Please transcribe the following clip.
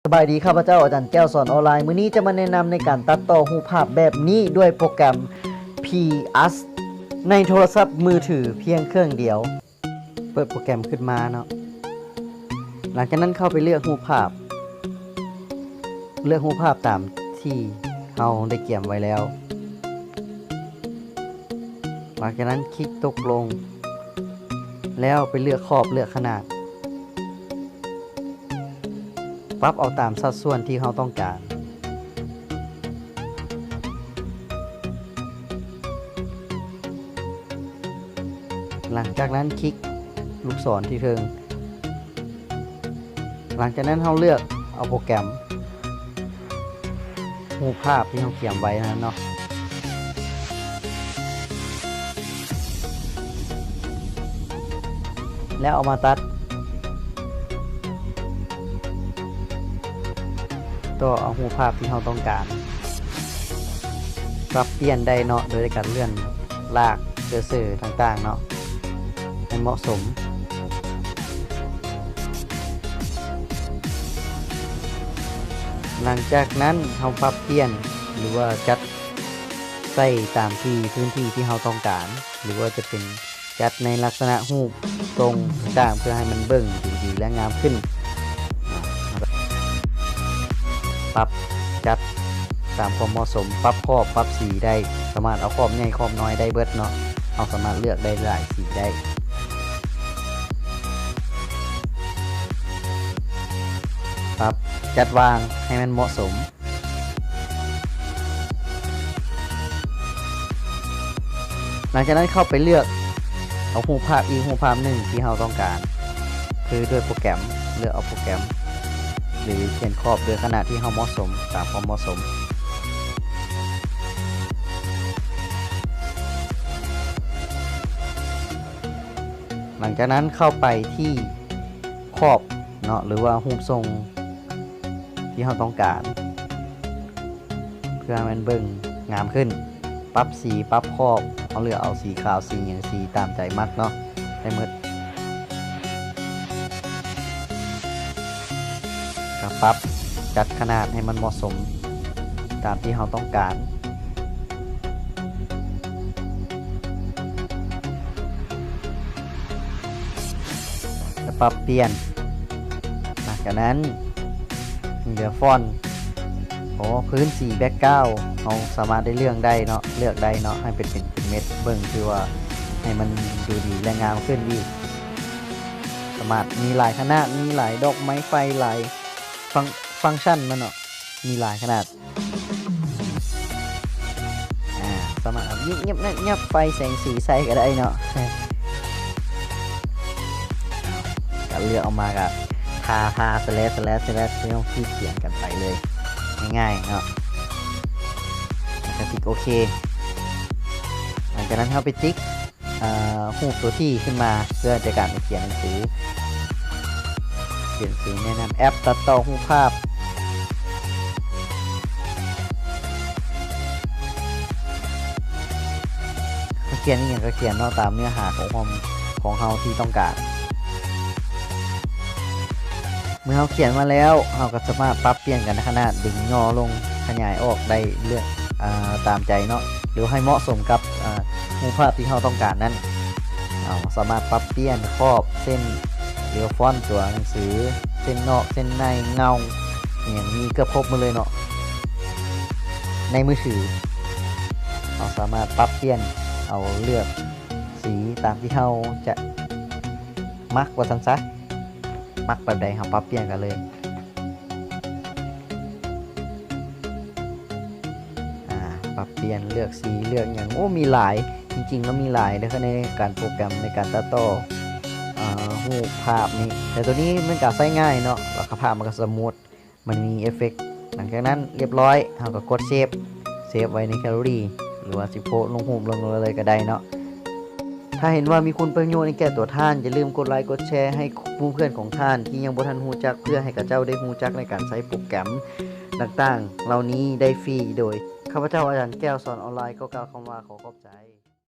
ສະບາຍດີ ຂ້າພະເຈົ້າອາຈານແກ້ວສອນອອນລາຍ. ມື້ນີ້ຈະມາແນະນຳໃນການຕັດຕໍ່ຮູບພາບແບບນີ້ດ້ວຍໂປຣແກຣມ ພີເອັສ ໃນໂທລະສັບມືຖືພຽງເຄື່ອງດຽວ. ເປີດໂປຣແກຣມຂຶ້ນມາເນາະ. ຫຼັງຈາກນັ້ນເຂົ້າໄປເລືອກຮູບພາບ, ເລືອກຮູບພາບຕາມທີ່ເຮົາໄດ້ກຽມໄວ້ແລ້ວ. ຫຼັງຈາກນັ້ນຄລິກຕົກລົງ ແລ້ວໄປເລືອກຂອບ, ເລືອກຂະໜາດ. ປັບເອົາຕາມສັດສ່ວນທີ່ເຮົາຕ້ອງການ. ຫຼັງຈາກນັ້ນຄລິກລູກສອນທີ່ເທິງ. ຫຼັງຈາກນັ້ນເຮົາເລືອກເອົາໂປຣແກຣມ ຮູບພາບທີ່ເຮົາກຽມໄວ້ນັ້ນເນາະ ແລ້ວເອົາມາຕັດຕໍ່ເອົາຮູບພາບທີ່ເຮົາຕ້ອງການ. ປັບປ່ຽນໄດ້ເນາະ ໂດຍການເລື່ອນລາກເຊີເຊີຕ່າງໆເນາະ ໃຫ້ເໝາະສົມ. ຫຼັງຈາກນັ້ນເຮົາປັບປ່ຽນ ຫຼືວ່າຈັດໃສ່ຕາມທີ່ພື້ນທີ່ທີ່ເຮົາຕ້ອງການ ຫຼືວ່າຈະເປັນຈັດໃນລັກສະນະຮູບຊົງຕ່າງໆ ເພື່ອໃຫ້ມັນເບິ່ງດູດີ ແລະ ງາມຂຶ້ນ. ປັບຈັດຕາມຄວາມເໝາະສົມ, ປັບຂອບ, ປັບສີໄດ້, ສາມາດເອົາຂອບໃຫຍ່ຂອບນ້ອຍໄດ້ເບິດເນາະ. ເຮົາສາມາດເລືອກໄດ້ຫຼາຍສີໄດ້. ປັບຈັດວາງໃຫ້ມັນເໝາະສົມ. ຫຼັງຈາກນັ້ນເຂົ້າໄປເລືອກເອົາຮູບພາບອີກຮູບພາບໜຶ່ງທີ່ເຮົາຕ້ອງການ ຄືດ້ວຍໂປຣແກຣມ, ເລືອກເອົາໂປຣແກຣມ ຫຼືຂຽນຂອບດ້ວຍຂະໜາດທີ່ເຮົາເໝາະສົມ ຕາມຄວາມເໝາະສົມ. ຫຼັງຈາກນັ້ນເຂົ້າໄປທີ່ຂອບເນາະ ຫຼືວ່າຮູບຊົງທີ່ເຮົາຕ້ອງການ ເພື່ອໃຫ້ມັນເບິ່ງງາມຂຶ້ນ. ປັບສີ, ປັບຂອບ, ເຮົາເລືອກເອົາສີຂາວ, ສີຫຍັງ, ສີຕາມໃຈມັກເນາະ ໄດ້ໝົດ. ກະປັບຈັດຂະໜາດໃຫ້ມັນເໝາະສົມຕາມທີ່ເຮົາຕ້ອງການ. ແລະ ປັບປ່ຽນ. ຫຼັງຈາກນັ້ນ ມີເຫຼືອຟອນ ໂອ້ ພື້ນສີ background ເຮົາສາມາດໄດ້ເລືອກໄດ້ເນາະ ເລືອກໄດ້ເນາະ ໃຫ້ເປັນ ເປັນ ເປັນເມັດ ເບິ່ງຄືວ່າໃຫ້ມັນດູດີ ແລະ ງາມຂຶ້ນອີກ. ສາມາດມີຫຼາຍຂະໜາດ ມີຫຼາຍດອກໄມ້ໄຟ ຫຼາຍຟັງ ຟັງຊັນມັນເນາະ ມີຫຼາຍຂະໜາດ. ອາ ສາມາດເອົາຍິບໆ ຍັບໆ ໄຟແສງສີໃສ່ກະໄດ້ເນາະ. ກະເລືອກອອກມາກະທາ ທາ ສະແລັດ ສະແລັດ ສະແລັດ ແລ້ວຂີດຂຽນກັນໄປເລີຍ ງ່າຍໆເນາະ. ແລ້ວກະຕິກໂອເຄ. ຫຼັງຈາກນັ້ນເຮົາໄປຕິກ ອ່າ ຮູບຕົວ T ຂຶ້ນມາ ເພື່ອໃນການຂຽນໜັງສື. ຂຽນໜັງສືແນະນຳແອັບຕັດຕໍ່ຮູບພາບ. ເຮົາຂຽນອີ່ຫຍັງກະຂຽນເນາະ ຕາມເນື້ອຫາຂອງ ຂອງເຮົາທີ່ຕ້ອງການ. ເມື່ອເຮົາຂຽນມາແລ້ວ ເຮົາກະສາມາດປັບປ່ຽນກັນໃນຂະໜາດດຶງຫຍໍ້ລົງ ຂະຫຍາຍອອກໄດ້ເລືອກ ອາ ຕາມໃຈເນາະ ຫຼືໃຫ້ເໝາະສົມກັບ ອາ ຮູບພາບທີ່ເຮົາຕ້ອງການນັ້ນ. ເຮົາສາມາດປັບປ່ຽນຂອບເສັ້ນ ຫຼືຟອນຕົວໜັງສື ເສັ້ນນອກ ເສັ້ນໃນ ເງົາ ອີ່ຫຍັງ ມີເກືອບຄົບໝົດເລີຍເນາະ ໃນມືຖື. ເຮົາສາມາດປັບປ່ຽນ ເອົາເລືອກສີຕາມທີ່ເຮົາຈະມັກວ່າຊັ້ນຊະ. ມັກແບບໃດເຮົາປັບປ່ຽນກັນເລີຍ. ອາ ປັບປ່ຽນ ເລືອກສີ ເລືອກຫຍັງ ໂອ້ ມີຫຼາຍ ຈິງໆ ແລ້ວມີຫຼາຍເດີ ໃນການໂປຣແກຣມ ໃນການຕັດຕໍ່ ອາ ຮູບພາບນີ້. ແຕ່ໂຕນີ້ມັນກະໃຊ້ງ່າຍເນາະ ແລ້ວກະພາບມັນກະສະມູດ ມັນມີເອຟເຟັກ. ຫຼັງຈາກນັ້ນລຽບຮ້ອຍ ເຮົາກະກົດເຊບ ເຊບໄວ້ໃນແກລເລີຣີ ຫຼືວ່າຊິໂພສລົງຮູບລົງເລີຍກະໄດ້ເນາະ. ຖ້າເຫັນວ່າມີຄຸນປະໂຫຍດໃຫ້ແກ່ຕົວທ່ານ, ຢ່າລືມກົດໄລກົດແຊໃຫ້ໝູ່ເພື່ອນຂອງທ່ານທີ່ຍັງບໍ່ທັນຮູ້ຈັກ ເພື່ອໃຫ້ເຂົາເຈົ້າໄດ້ຮູ້ຈັກໃນການໃຊ້ໂປຣແກຣມຕ່າງໆເຫຼົ່ານີ້ໄດ້ຟຣີ. ໂດຍ ຂ້າພະເຈົ້າອາຈານແກ້ວສອນອອນລາຍ ຂໍກ່າວຄຳວ່າ ຂໍຂອບໃຈ.